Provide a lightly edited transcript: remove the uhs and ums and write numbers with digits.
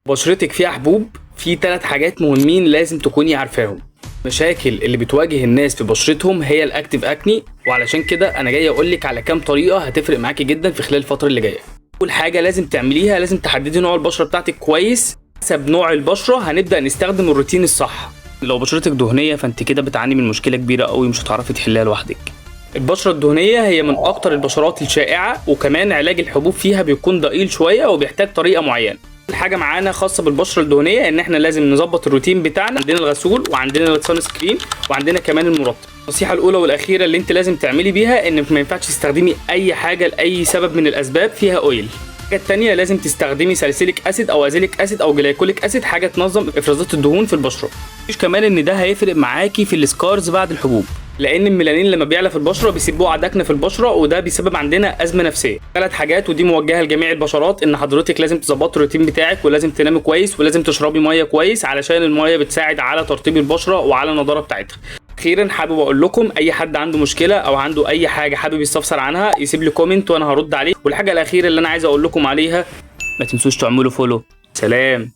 بشرتك فيها حبوب، في 3 حاجات مهمين لازم تكوني عارفاهم. مشاكل اللي بتواجه الناس في بشرتهم هي ال active acne، وعلشان كده انا جاي اقول لك على كام طريقه هتفرق معاكي جدا في خلال الفترة اللي جاية. اول حاجة لازم تعمليها، لازم تحددي نوع البشرة بتاعتك كويس. حسب نوع البشرة هنبدا نستخدم الروتين الصح. لو بشرتك دهنية فانت كده بتعاني من مشكلة كبيرة قوي مش هتعرفي تحلها لوحدك. البشرة الدهنية هي من اكتر البشرات الشائعة، وكمان علاج الحبوب فيها بيكون ضئيل شوية وبيحتاج طريقه معينة. حاجة معانا خاصة بالبشره الدهنية ان احنا لازم نظبط الروتين بتاعنا. عندنا الغسول وعندنا ال sunscreen وعندنا كمان المرطب. النصيحة الاولى والاخيرة اللي انت لازم تعملي بيها ان ما ينفعش تستخدمي اي حاجة لاي سبب من الاسباب فيها oil. الحاجة الثانية لازم تستخدمي salicylic acid او azelaic acid او glycolic acid، حاجة تنظم افرازات الدهون في البشرة. مش كمان ان ده هيفرق معاكي في ال scars بعد الحبوب، لان الميلانين لما بيعلى في البشرة بيسيب بقع داكنه في البشرة، وده بيسبب عندنا ازمة نفسية. 3 حاجات ودي موجهة لجميع البشرات، ان حضرتك لازم تظبطي الروتين بتاعك، ولازم تنامي كويس، ولازم تشربي مية كويس علشان المية بتساعد على ترطيب البشرة وعلى النضارة بتاعتها. اخيرا حابب اقول لكم اي حد عنده مشكلة او عنده اي حاجة حابب يستفسر عنها يسيب لي comment وانا هرد عليه. والحاجة الاخيرة اللي انا عايز اقول لكم عليها، ما تنسوش تعملوا follow. سلام.